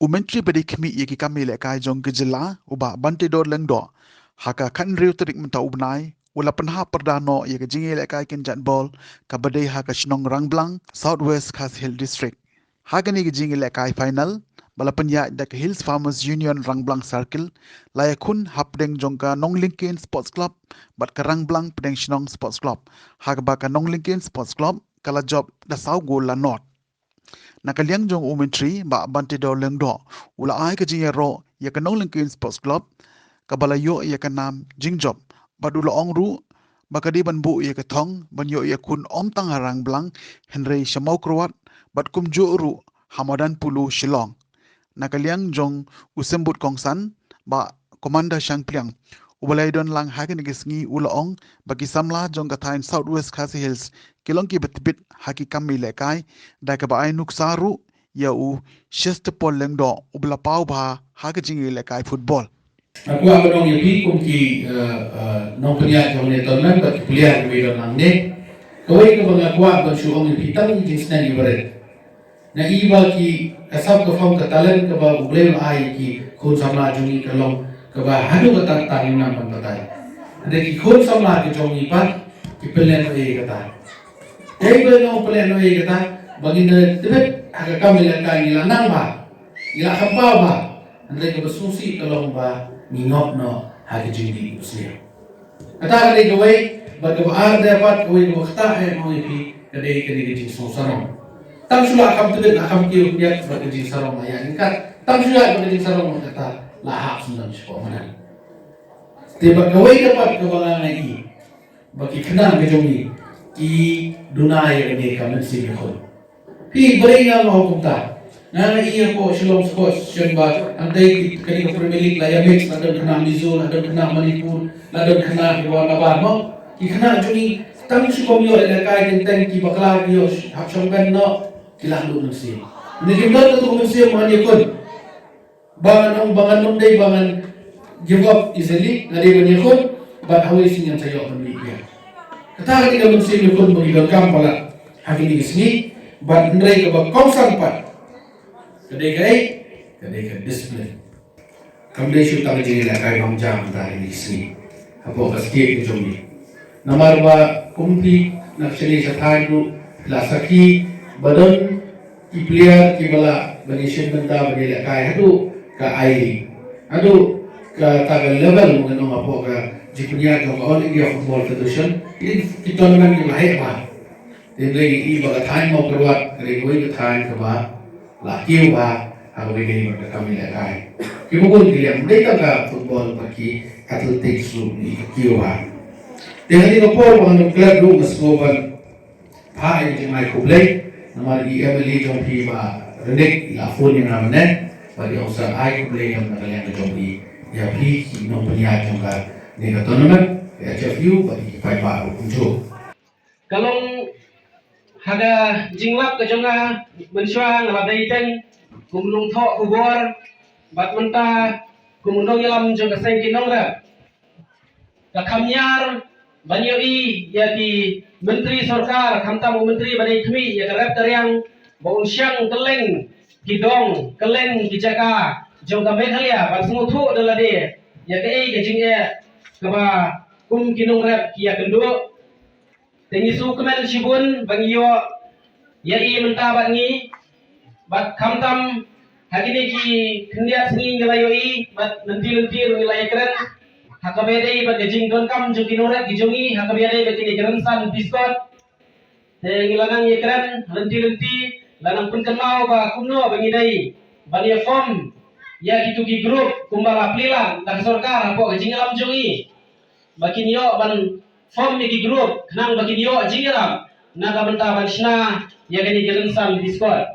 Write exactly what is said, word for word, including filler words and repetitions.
U Myntri ba dei khmih ïa ki kam ïalehkai jong ka jylla, u Bah Bantedor Lyngdoh, ha ka khathynriew tarik mynta u bnai, u la pynhap pyrda noh ïa ka jingïalehkai kynjat bol, kaba dei ha ka shnong Rangblang, South West Khasi Hills District. Ha kane ka jingïalehkai final, ba la pynïaid da ka Hills Farmers Union Rangblang Circle, la ïakhun hapdeng jong ka Nonglyngkien Sports Club bad ka Rangblang Pdeng Shnong Sports Club, ha kaba ka Nonglyngkien Sports Club ka la jop da saw gol la nod. Na ka liang jong u Myntri, Bah Bantedor Lyngdoh, u la ai ka jingïaroh ïa ka Nonglyngkien Sports Club, kaba la ïoh ïa ka nam jingjop, bad u la ong ruh ba ka dei ban buh ïa ka thong ban ïoh ïakhun ym tang ha Rangblang, hynrei sha Mawkyrwat bad kumjuh ruh ha madan polo Shillong. Na ka liang jong u symbud kongsan, Bah Commander Shangpliang, uba la ïadon lang ha kane ka sngi, u la ong ba ki samla jong ka thaiñ South West Khasi Hills ki long kiba tbit ha ki kam ïalehkai, da kaba ai nuksa ruh ïa u Chestapol Lyngdoh, uba la paw bha ha ka jingïalehkai football. Nga kwah ban ong ïa phi kum ki, eh, eh, nongpynïaid jong kane ka tournament bad ki player kiba ïadon lang ne. Kawei kaba nga kwah ban shu ong ïa phi tang jingsneng iba rit. Nga i ba ki, ka sap ka form, ka talent kaba U Blei u la ai ïa ki khun samla jong ngi ka long kaba haduh katta katta ngim nang ban batai. Hynrei ki khun samla ki jong ngi pat ki pynlehnohei ïa kata. Kaei ba ngi pynlehnohei ïa kata? Ba ngin da tbit ha ka kam ïalehkai ngi la nang bha, ngi la kham paw bha. Hynrei kaba sngewsih ka long ba ngi ngop noh ha ka jingdih u sliang. Kata ka dei kawei, bad kaba ar de pat, kawei kaba ktah eh, nga ong ïa phi, ka dei kane ka jingsngew sarong. Tang shu la kham tbit, la kham kiew khyndiat bad ka jingsarong la ïaid ryngkat. Tang shu ïaid bad ka jingsarong, bad kata la hap syndon shapoh madan. Te bad kawei de pat kaba nga, nga i ba ki khynnah ka jong ngi ki duna ïa kane ka mynsiem ïakhun. Phi, balei nga ong kumta? Nga, nga i hapoh Shillong Sports Station ba hangtei kane ka Premier League la ïa mix, la don khynnah Mizo, la don khynnah Manipur, la don khynnah kiba wan nabar mo. Ki khynnah jong ngi tang shu kum ïoh ïalehkai teng teng ki bakla ki ïoh hap shong beiñ noh, ki la lut mynsiem. Ngi kim don katu ka mynsiem ban ïakhun. Ba ngan ong, ba ngan ym dei ba ngan give up easily, nga dei ban ïakhun, bad ha kawei sngi ngan sa ïoh ban mih biang. Kata ka dei ka mynsiem ïakhun ba ngi donkam palat ha kine ki sngi, bad hynrei kaba kongsan pat ka dei kaei? Ka dei ka discipline. Kam dei shuh tang ka jingïalehkai bam jam ha kine ki sngi hapoh ka state ka jong ngi. Namar ba kum phi na ka shnong sha thaiñ ruh, la sakhi ba don ki player kiba lah ban ïashim bynta ban ïalehkai haduh ka I-League, haduh kata ka level, ngan ong, hapoh ka jingpynïaid jong ka All India Football Federation, ki, ki tournament kiba heh bha. Te ngi i ba ka thaiñ Mawkyrwat ka dei kawei ka thaiñ kaba la kiew bha ha kaba ïadei bad ka kam ïalehkai. Kiba bun ki liang, ym dei tang ka football, bad ki athletics ruh ngi kiew bha. Te ha kane ka por ba ngan klet ruh, nga sngew ban phah ïa ka jingai khublei namar i M L A jong phi Bah Rynnick i la phone ïa nga mynne, bad i ong sa ai khublei na ka liang ka jong i ïa phi ki nongpynïaid jong kane ka tournament, ka H F U, bad ki paidbah ruh kumjuh. Ka long ha ka jinglap ka jong nga mynshuwa nga la dei teng kum u nongthoh khubor bad mynta kum u nongïalam jong ka seng ki nongrep. Ka kham ñiar ban ïohi ïa ki myntri sorkar, khamtam u myntri ba dei khmih ïa ka rep ka riang, ba un shang kylleng ki dong, kylleng ki jaka jong ka Meghalaya, ban sngewthuh da lade ïa kaei ka jingeh kaba kum ki nongrep ki ïakynduh. Te ngi sngewkmen shibun ba ngi ïoh ïa i mynta bad ngi, bad khamtam ha kine ki khyndiat sngi ngi la ïohi, bad lynti lynti ruh ngi la ïakren ha kaba ïadei bad ka jingdonkam jong ki nongrep ki jong ngi ha kaba ïadei bad kine ki rynsan biskot. Te ngi la nang ïakren lynti lynti, la nang pynkynmaw ba kumno ba ngi dei ban ïa form ïa kitu ki group kumba la plie lang da ka sorkar hapoh ka jingïalam jong ngi. Ba kin ïoh ban form ïa ki group khnang ba kin ïoh jingïarap na ka bynta ban shna ïa kane ka rynsan biskot.